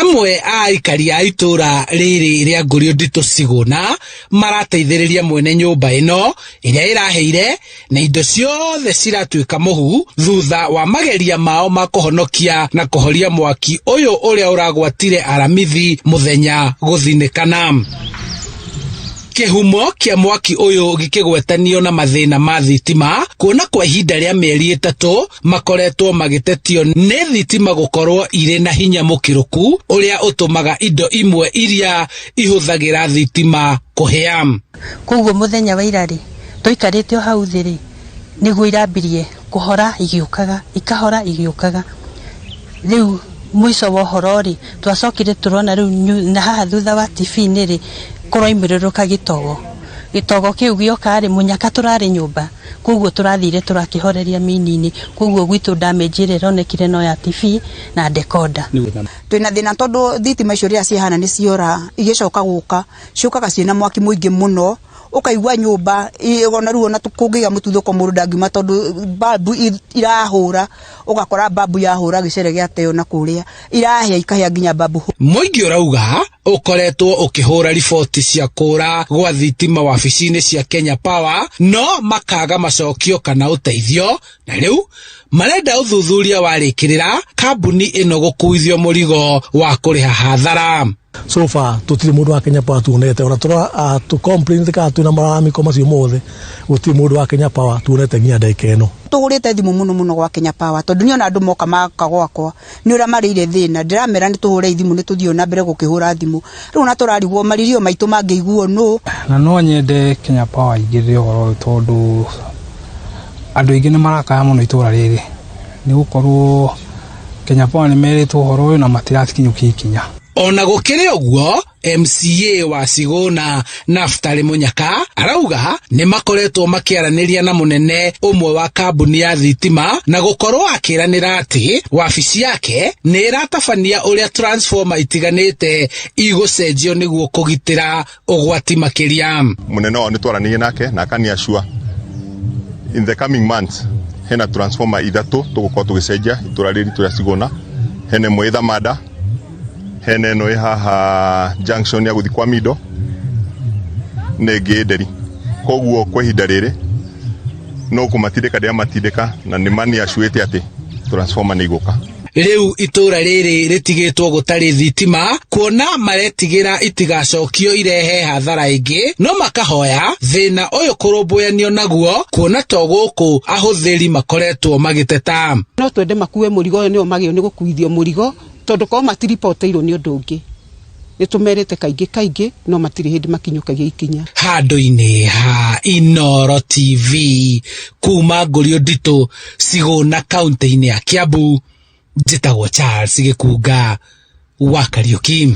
Amwe a aikari a itũra rĩrĩ rĩa Ngũriũ Nditũ Cigũna marateithĩrĩria mwene nyũmba ĩno ĩrĩa ĩraheire na indo ciothe ciratuĩka mũhu thutha wa mageria mao ma kũhonokia na kũhoria mwaki ũyũ ũrĩa ũragwatire Aramithi mũthenya gũthinĩkana. Kĩhumo kĩa mwaki ũyũ gĩkĩgwetanio na mathĩna ma thitima kuona kwa ihinda rĩa mĩeri ĩtatũ makoretwo magĩtetio nĩ thitima gũkorwo irĩ na hinya mũkĩrũku ũrĩa ũtũmaga indo imwe iria ihũthagĩra thitima kũhĩa. Koguo mũthenya wa ira rĩ, tũikarĩte o hau thĩ rĩ, nĩguo irambirie kũhora igĩũkaga, ikahora igĩũkaga. Rĩu mũico wa ũhoro rĩ, twacokire tũrona rĩu na haha thutha wa TV-inĩ rĩ, kũroimĩrĩrũka gĩtogo. Gĩtogo kĩu gĩoka rĩ, mũnyaka tũrarĩ nyũmba, koguo tũrathire tũrakĩhoreria mini-inĩ, koguo gwitũ damage ĩrĩa ĩronekire no ya TV na decoder. Twĩna thĩna tondũ thitima icio rĩrĩa cihana nĩ ciora igĩcoka gũka, ciũkaga ciĩna mwaki mũingĩ mũno, ũkaigua nyũmba ona rĩu ona kũngĩgĩa mũtuthũko mũndũ ndangiuma tondũ mbabu irahũra, ũgakora mbabu yahũra gĩcere gĩateo na kũrĩa, irahĩa ikahĩa nginya mbabu. Mũingĩ ũrauga ũkoretwo ũkĩhũra riboti cia kũra gwa thitima wabici-inĩ cia Kenya Power no makaga macokio kana ũteithio, na rĩu marenda ũthuthuria warĩkĩrĩra kambuni ĩno gũkuithio mũrigo wa kũrĩha hathara. So far tutire mundu wa Kenya Power tuonete, ona tura tu complain kana twina malalamiko macio mothe, gutire mundu wa Kenya Power tuonete nginya ndagika ino. Tũhũrĩte thimũ mũno mũno gwa Kenya Power tondũ niĩ ona andũ moka maka gwakwa nĩ ũrĩa marĩire thĩna, ndĩramera nĩ tũhũre thimũ, nĩ tũthiĩ na mbere gũkĩhũra thimũ, rĩu ona tũrarigwo maririo maitũ mangĩiguo nũ. Na no nyende Kenya Power ingĩrĩre ũhoro ũyũ tondũ andũ aingĩ nĩ marakaya mũno itũra rĩrĩ, nĩ gũkorwo Kenya Power nĩ merĩtwo ũhoro ũyũ na matirakinyũkia ikinya. Ona gũkĩrĩ ũguo, MCA wa Cigũna Naftali Mũnyaka arauga nĩ makoretwo makĩaranĩria na mũnene ũmwe wa kambuni ya thitima na gũkorwo akĩranĩra atĩ wabici yake nĩ ĩratabania ũrĩa transformer itiganĩte igũcenjio nĩguo kũgitĩra ũgwati makĩria. Mũnene wao nĩ twaranĩirie nake na akani assure in the coming months hena transformer ithatũ tũgũkorwo tũgĩcenjia itũra rĩrĩ ritũ rĩa Cigũna, hena ĩmwe ĩ Thamanda, hena ĩno ĩ haha junction ya gũthiĩ kwa Mindo na ĩngĩ ĩ Nderi. Koguo kwa ihinda rĩrĩ no kũmatindĩka ndĩramatindĩka na nĩ maniacuĩte atĩ transformer nĩ igũka. Rĩu itũra rĩrĩ rĩtigĩtwo gũtarĩ thitima kuona maretigĩra itigacokio irehe hathara ĩngĩ, no makahoya thĩna ũyũ kũrũmbũyanio naguo kuona to gũkũ ahũthĩri makoretwo magĩteta. No twende makue mũrigo ũyũ, nĩo magĩrĩirwo nĩ gũkuithio mũrigo tondũ korwo matiripoteirwo nĩ ũndũ ũngĩ. Nĩ tũmerĩte kaingĩ kaingĩ no matirĩ hĩndĩ makinyũkagia ikinya. Handũ-inĩ ha Inooro TV kuma Ngũriũ Nditũ, Cigũna, kaunti-inĩ ya Kiambu, njĩtagwo Charles Gĩkunga wa Kariũki.